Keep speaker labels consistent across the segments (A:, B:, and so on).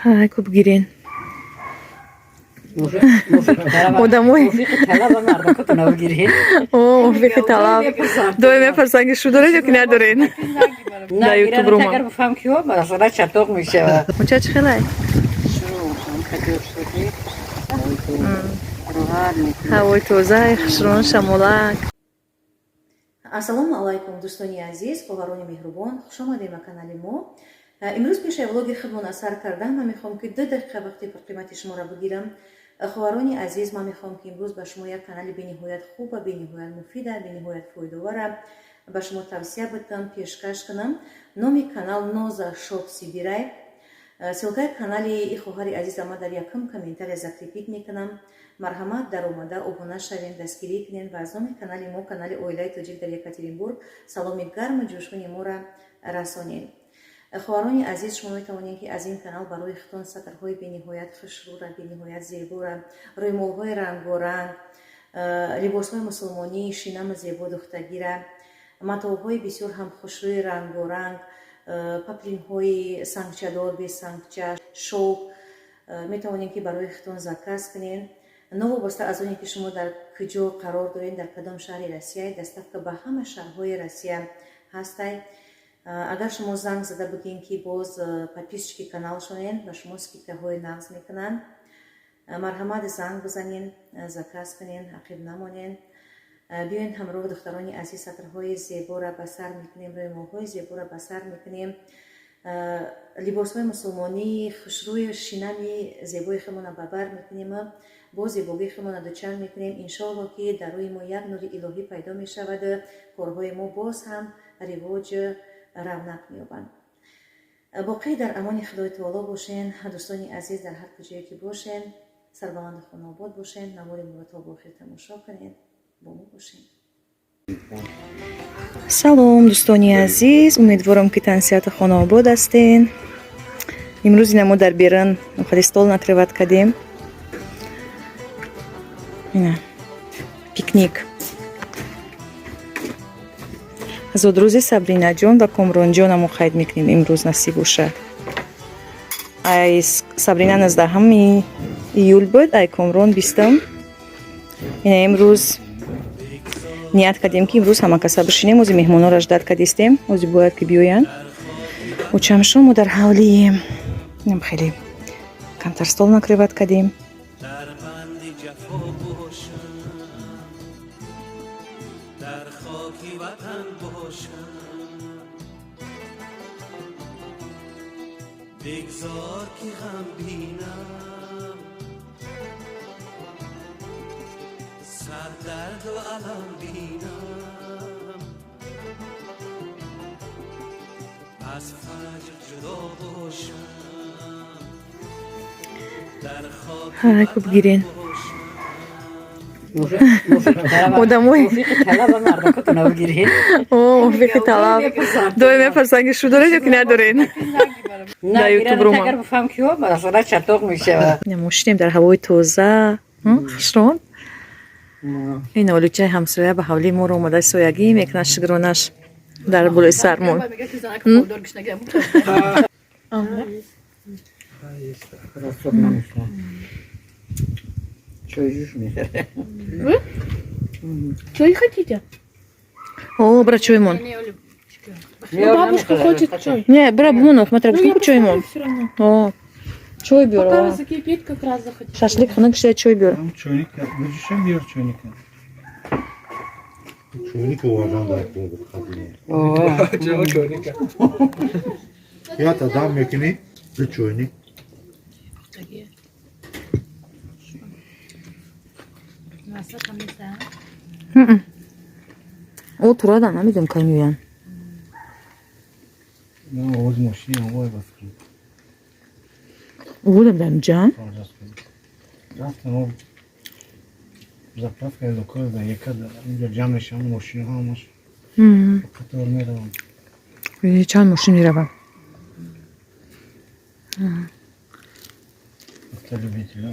A: Ҳай, ку бигирен. Одамои мувофиқи талаб доим мепурсанд, ки шу доред ё ки надоред. Дар ютуб рума. Оча, чӣ хелай? Ҳавои тозаи хушрон, шамолак. Ассалому алайкум, дӯстони азиз, хоҳарони меҳрубон, хушомадем ба канали мо. Имрӯз пешаи влоги худмон аз сар кардан ман мехоҳам, ки 2 дақиқа вақти пурқимати шуморо бигирам. Хоҳарони азиз, ман мехоҳам, ки имрӯз ба шумо як канали бениҳоят хуба, бениҳоят муфида, бениҳоят фоидовара ба шумо тавсия бидам, пешкаш кунам. Номи канал Ноза Шоп Сибирай. Ссылкаи канали и хоҳари азиза ман дар якум комментария закрепить мекунам. Марҳамат, даромада обуна шавем, дастгирӣ кунем ва аз номи канали мо, канали оилаи тоҷик дар Екатеринбург, саломи гарму ҷӯшони моро расонем. Хоҳарони азиз, шумо метавонед, ки аз ин канал барои худтон сатрҳои бениҳоят хушрӯра, бениҳоят зебора, рӯймолҳои рангоранг, либосҳои мусулмонии шинаму зебо духтагира, матоъҳои бисёр ҳам хушрӯи рангоранг, паплинҳои сангчадор, бесангча, шовк метавонед, ки барои худтон заказ кунед. Новобаста аз оне ки шумо дар куҷо қарор доред, дар кадом шаҳри Россия, доставка ба ҳама шаҳрҳои Россия ҳастай. Агар шумо занг зада бигӯем, ки боз подписчики канал шонен, ба шумо скидкаҳои нағз мекунанд. Марҳамат, занг бизанен, заказ кунен, ақиб намонен. Биёен ҳамроҳ, духтарони азиз, сатрҳои зебора ба сар мекунем, рӯймолҳои зебора ба сар мекунем, либосҳои мусулмонии хушрӯю шинами зебои худмона ба бар мекунем, бо зебогии худмона дучанд мекунем. Иншоалло, ки дар рӯи мо як нури илоҳӣ пайдо мешавад, корҳои мо боз ҳам ривоҷ, равнақ меёбанд. Боқӣ дар амони Худои таоло бошен, дӯстони азиз. Дар ҳар куҷое ки бошен, сарбаланду хонаобод бошен. Навори моро то ба охир тамошо кунед, бо мо бошен. Салом, дӯстони азиз, умедворам, ки тансиҳату хонаобод ҳастен. Имрӯз ина мо дар берун хали стол накрывать кардем, ина пикник. Зодрӯзи Сабринаҷон ва Комронҷонамо қайд мекунем имрӯз, насиб бошад. Ай Сабрина 19 июл буд, ай Комрон 20-ум. Ина имрӯз ният кардем, ки имрӯз ҳамакаса бишинем. Ози меҳмонҳоро ждать кардистем, ози бояд ки биёянд. Учамшо мо дар ҳавлием, инам хеле камтар стол накрывать кардем.
B: در بند جفا باشم، در خاک وطن باشم، بگذار که غم بینم، صد درد و الم بینم، از فجر جدا باشم، در خاک
A: Ҳай, ку бигирен. Одамои мувофиқи талаб доим мепурсанд, ки шу доред ё ки надоред. Дар ютуб рума мо шинем дар ҳавои тоза, хушрон. Ин олучаи ҳамсоя ба ҳавлии моро омада, соягӣ мекунад, шукронаш дар болои сармон.
C: Чой жуш мехӯре.
D: Чай хотите?
A: О, бра, чоймон.
D: Ну, бабушка хочет чай.
A: Не, бра, бумон, охматра,
D: Ну, я
A: гуфтем, чоймон.
D: поставлю все равно.
A: О, чой
D: Пока
A: биёр.
D: закипит, как раз захотите.
A: Шашлик хунук шуда, чой биёр.
E: Там чойник, бujuşam биёр чойника.
F: Чойник овардан дар қадим.
E: Чаро чойника?
F: Як дам мекунӣ, ду чойник.
D: Такие.
A: О, турада намедонам, кай меоянд.
E: На овози мошини овои ба фикр.
A: Будем дар ҷан.
E: Рафтам о заправка локал да яка инҷа ҷамъ мешаванд мошинаҳо, ҳамаш қатор мераванд.
A: Чанд мошин мераванд.
E: Автолюбителя.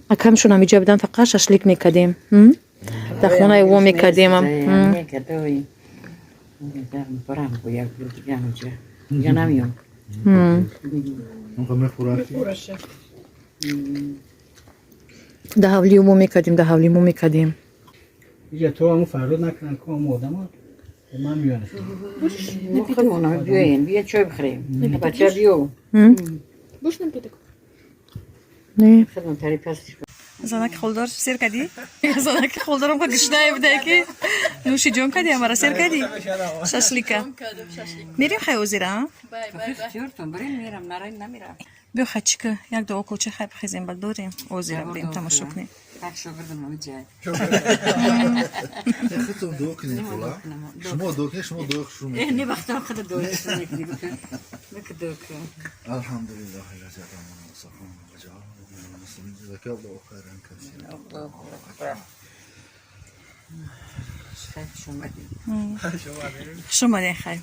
A: Акамшон ҳам иҷа будан, фақат шашлик мекардем. Дар хонаи во мекардем.
C: Барам бо як бор дига ҳамҷа. Дига намеём.
F: Онқа мехӯрад.
A: Да ҳавлию мо мекардем, да ҳавли мо мекардем.
E: Иҷа то ҳамун фарёд накунанд, ку ҳамун одамо ман меёнам.
C: Мо худмон биёем, биё чой бихӯрем. Бача биё.
D: Будешь напиток?
A: Не.
C: Худмон тари пас.
A: Занаки холдор сер кардӣ? Занаки холдорам ка гушнае буда ки нӯши ҷон кардӣ, амара сер кардӣ? Шашлика. Мерем хай озира, а?
C: Ихтиёртон барем мерам, нарай намерам.
A: Биё хай чика, як ду околча хай бихезем, бад дорем. Озира бирем тамошо кунем.
C: Так шогирдам ҳамҷа.
F: Худтон дуо кунед, хола. Шумо дуо кунед, шумо дуо шурӯъ
C: Э,
F: мекунед.
C: не вақтам худа дуо мекунӣ. Мек дуо кун.
F: Алҳамдулиллаҳи аллази атъамана ва сақана ва ҷаалана минал муслимин. Ҷазакаллоҳу хайран касира.
C: Аллоҳу акбар. Хай хуш омадед.
A: Хуш омадем хай.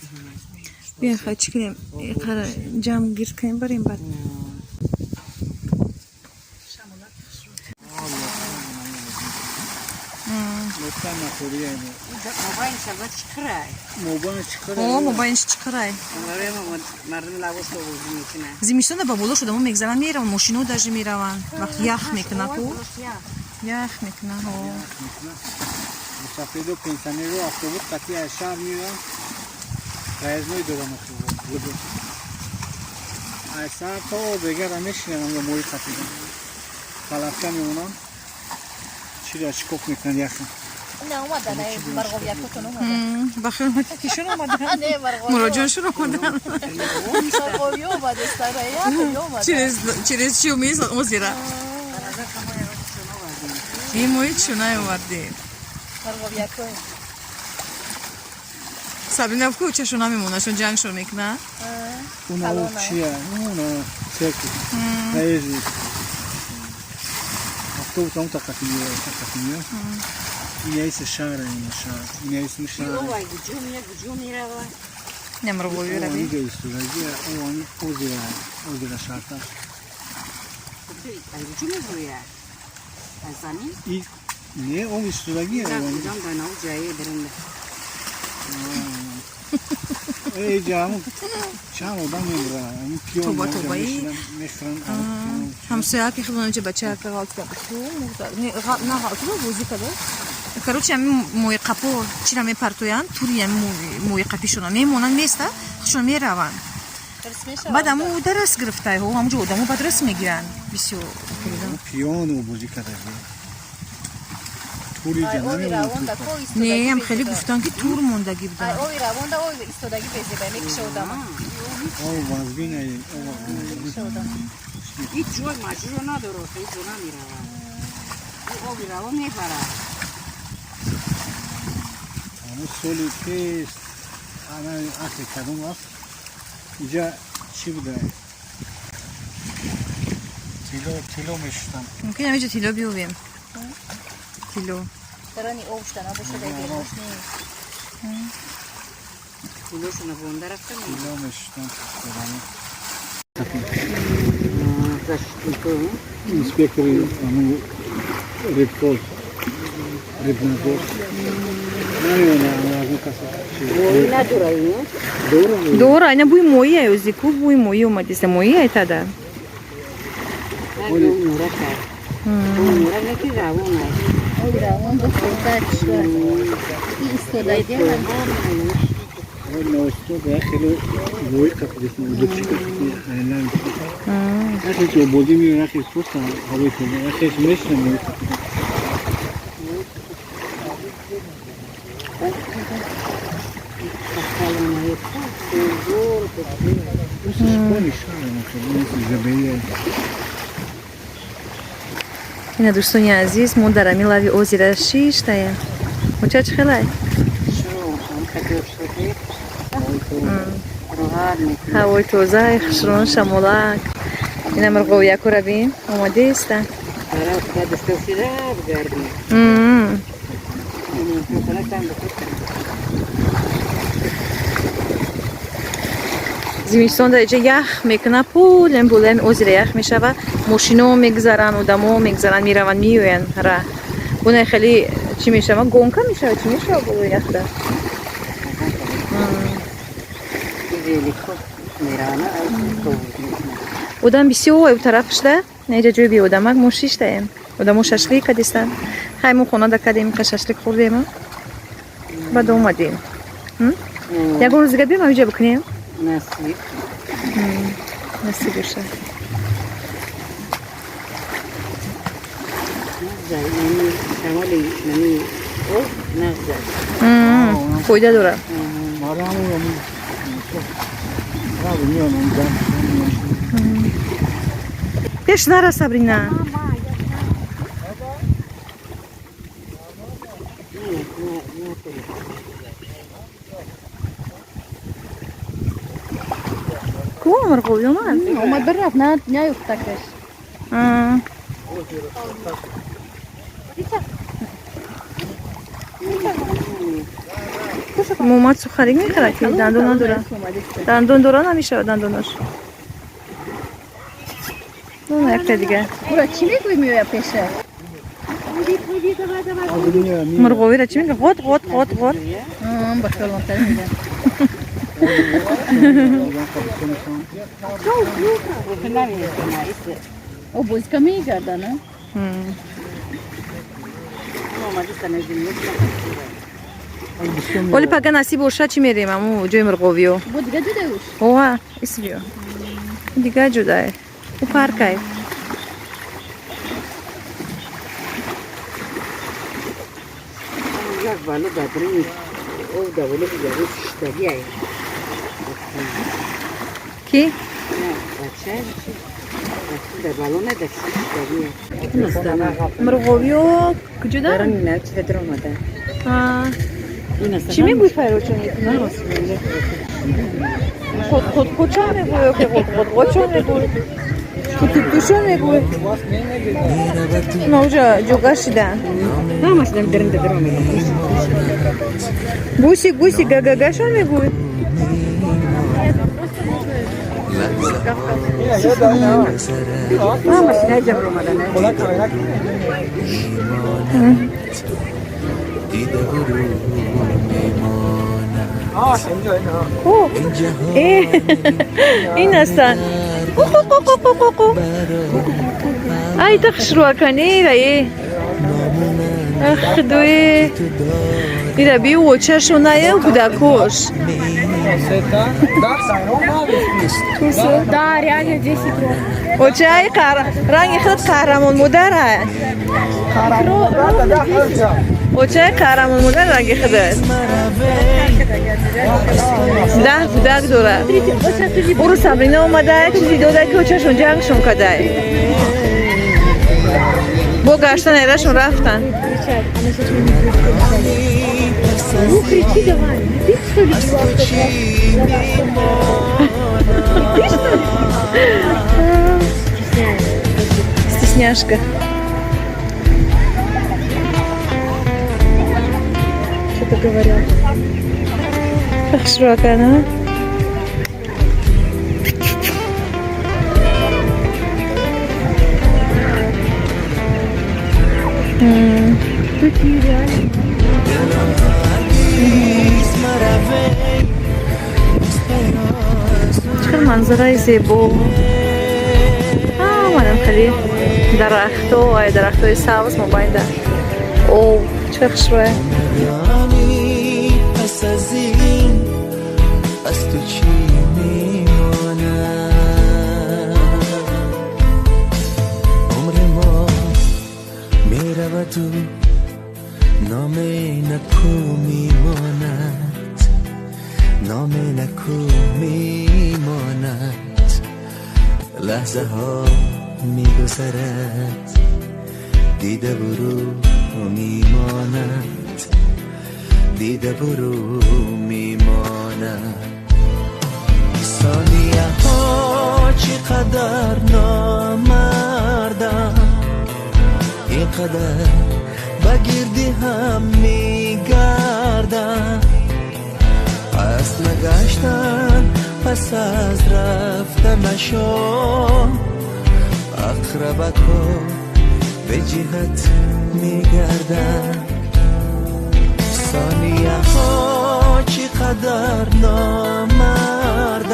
A: Биё хай чӣ кунем? Иқара ҷамъ гирд кунем барем бад.
E: Лутфан нахӯрия.
C: Мобайн шабат чиқирай.
E: Мобайн чиқира.
A: О, мобайнш чиқирай.
C: Барои мо мардум лавош овозӣ мекунад.
A: Зимистона ба боло шуда мо мегзаранд, мераванд, мошино даже мераванд. Вақт ях мекуна ку. Ях мекуна, ҳо.
E: Мусафиду пенсионеру автобус қатъи аз шаҳр меоянд. Проездной дорам автобус. Аз сар то бегара мешинанд ҳамҷо моҳи қатида. Палатка мемонанд. Чира шикоф мекунанд яха.
G: Не омадан, барғовиякотон омадан.
A: Ба хел кишон омадан.
G: Не, барғовиё.
A: Муроҷоншон омадан.
G: Барғовиё омада, старая омада.
A: Через чӣ умез озира. Ин мои чунай овардем.
G: Барғовиякой.
A: Сабина ку чашо намемонашон ҷангшон мекунад.
E: Уна у чия? Уна церкви. Проездной. Автобус ҳам тақати меояд, тақати меояд. Ина иси шаҳра, ина шаҳр. Ина исми шаҳра.
C: Овай гуҷо меяд, гуҷо мерава.
A: Немровови рави.
E: Иҷа истодаги, он озера, озера шаҳрта.
C: Аз гуҷо меброяд? Аз замин?
E: И не, он истодаги.
C: Куҷам ба нав ҷае дарунда.
E: Иҷа ҳамун чанд одам мебра, ҳамун пиён
A: Тоба, тобаи.
E: мехӯранд.
A: Ҳамсоя ки худмон инҷа бача ғалтида буд. На ғалтида бозӣ карда. Короче, ҳамин мои қапо чира мепартоянд, тури ҳамин мои қапишона мемонанд места, худшон мераванд. Баъд ҳаму дарас гирифтай, ҳо, ҳамуҷо одамо баъд рас мегиранд. Бисёр.
E: Пиёну бозӣ кардаги. Тури ҷа
G: Ови равонда,
E: намемонанд.
G: ко истодагӣ.
A: Не, ҳам хеле гуфтанд ки тур мондагӣ
G: Ай
A: буданд.
G: ови равонда, ови истодагӣ безеба, мекиша одама.
E: О, вазбин ай, о,
G: Мекиша одама.
C: Ҳеҷ ҷой маҷрӯ надорад, ҳеҷ ҷо намеравад. Ӯ оби равон мебарад.
E: ҳамун соли пеш, ана ахри кадом вақт иҷа чӣ буда? Тилло, тилло мешуштанд.
A: Мумкин ҳаминҷо тилло биёвем. Тилло.
G: Дарани об шуда набошад, ай берош нест.
C: Пулошона бонда рафта ме.
E: Тилло мешуштанд. Одамо.
C: Защитнико.
E: Инспектори ҳамун рибхоз, рибнадзор. Намедонам, аз он касе чи.
C: Мои надорад, не?
E: Дора?
A: Дора, айна бӯи моӣ ай ози ку бӯи моӣ омадиста, моӣ ай тада.
C: Оли нура кард. Нура не ки равон аст.
G: Ови равонда хурда кишвар. И истодагӣ ҳам.
E: Новости ба хеле мои қапидест, дучика айлан. Ахи ки бозӣ меояд, ахи просто ҳавои тоза, ахи мешина мои қапида.
A: Ина дӯстони азиз, мо дар ҳамин лави озира шиштаем. Муча чӣ хелай? Ҳавои тозаи хушрон, шамолак. Ина мурғовиякора бин, омадеста. Зимистон дар иҷа ях мекуна, пулем булем озира ях мешава, мошино мегзаранд, одамо мегзаранд, мераванд, меоянд ра. Буна хеле чӣ мешава? Гонка мешава, чӣ мешава болои яхта? Одам бисёр ӯ тараф шуда, неҷа ҷои беодамак мо шиштаем. Одамо шашлик кадистанд. Хай мо хона кадем, ка шашлик хӯрдем. Баъд омадем. Ягон рӯз дига биём ҳамиҷа бикунем?
C: Насиб.
A: Насиб боша. Фоида дорад. Пеш нара, Сабрина. Ку мурғоби омад?
G: Омад, бирафт, наёфтакаш.
A: Момад сухарик мехӯрад, ки дандон надорад. Дандон дора намешавад дандонаш. Ну, якта дига.
G: Ура чӣ мегӯй меоя пеша?
A: Мурғовиро чӣ мегӯяд? Ғот, ғот, ғот, ғот.
G: Ба хиёлонтар мегӯям. О, бозика мегарда, на?
A: Оли пага насиб боша, чӣ мерем аму ҷои мурғовиё.
G: Бо дига ҷудаюш?
A: Ова, исбиё. Дига ҷудае. Ӯ паркай.
C: Як балу дадрини об даволу бигару шиштагиай.
A: Ки?
C: Бача дар бало не дар шиштагиай.
A: Мурғовиё куҷода?
C: Дарани на чида даромада.
A: Чӣ мегӯй файрочон? Қот-қот-қотшон мегӯй ё ки қот-қот-қотшон мегӯй? Тутутушон мегӯй? Ма уҷа ҷога шидан.
C: Ҳамаш дар даромада.
A: Гуси гуси гагагашон мегӯй?
C: Ҳамаш наҷа баромада.
A: Ин ҳастанд. Қу-қу-қу-қу-қу. Ай, та хушрӯаканера е. Ах, худое. Ира би очашонае кӯдакош.
D: Да, реально 10 ров.
A: Очаи ранги худ қаҳрамон модара. Очаи қаҳрамон модар ранги худ аст. 10 кӯдак дорад. Ӯро Сабрина омада, чизе дода, ки очашон ҷангшон кадай. Бо гаштан айрашон рафтанд.
D: Ну, кричи давай. Ты что ли была?
A: Стесняшка. Что-то говорят. Хушрӯакана.
D: Такие реально.
A: Чӣ манзараи зебо. Манам хеле дарахто, ай дарахтои сабз мобайнда. О, чӣ хушрӯя.
B: پس از این از تو چی میماند؟ عمر ما میرود و نام نکو میماند، نام نکو میماند. لحظه ها میگذرد، دیده برو میماند، دیده برو میماند. ثانیه ها چقدر نامردم، اینقدر به گردی هم میگردم. پس نگشتن پس از رفتنشان، عقربک ها به جهت میگردن. ثانیه ها چقدر نامردم،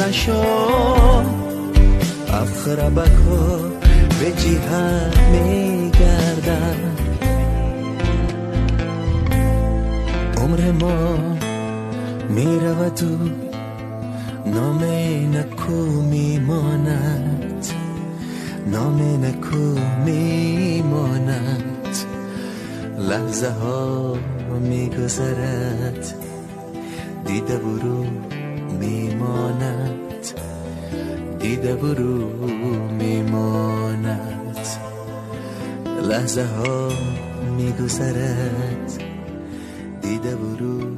B: نشد عقربک‌ها به جهت می‌گردند عمر ما می‌رود و نام نکو می‌ماند نام نکو می‌ماند لحظه ها می‌گذرد دیده برو می‌ماند دیده برو می‌ماند لحظه ها می‌گذرد دیده برو.